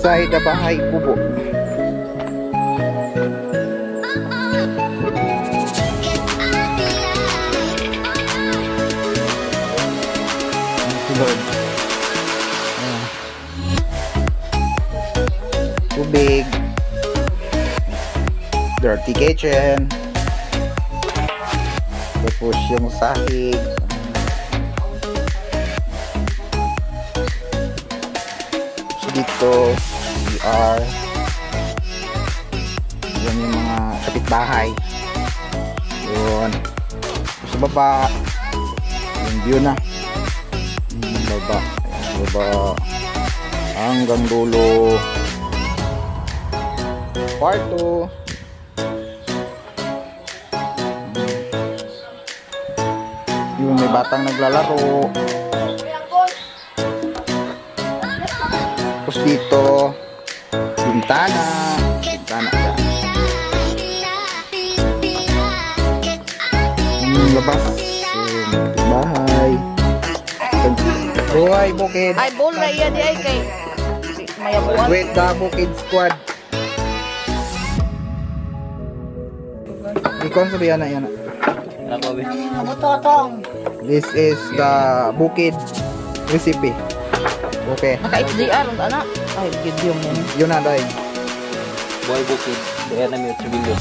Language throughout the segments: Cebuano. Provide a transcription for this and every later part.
Inside the bahay kubo. Lord. Ayan. Tubig. Dirty kitchen. Tapos yung sahig. So dito, CR. Yan yung mga kapitbahay. Yun. Sa baba, yung view na. Baba. Ayan, baba. Hanggang dulo. Part 2. Yun, may batang naglalaro. Tapos dito, bintana. Bintana yan. Yung labas. Yung bahay. Buhay bukid. Ay, bol na iya di ay kay mayabuan. With the bukid squad. Ikon sabi yan na yan. This is the bukid recipe. Okay. Naka HDR ana. Ay, video mo. Yun na dai. Buhay bukid. Kaya na may 3 billion.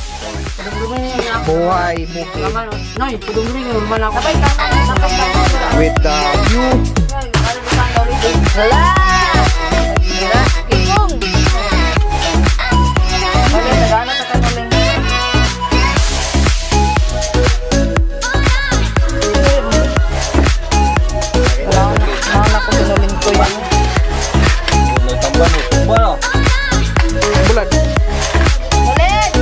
Buhay bukid. Noy, pudungri man ako. With the view. Wala! Wala! Ikong! Wala, nagana sa kanaling. Wala ko sinuling ko yan. Bulat. Ulit!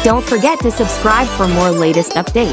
Don't forget to subscribe for more latest update.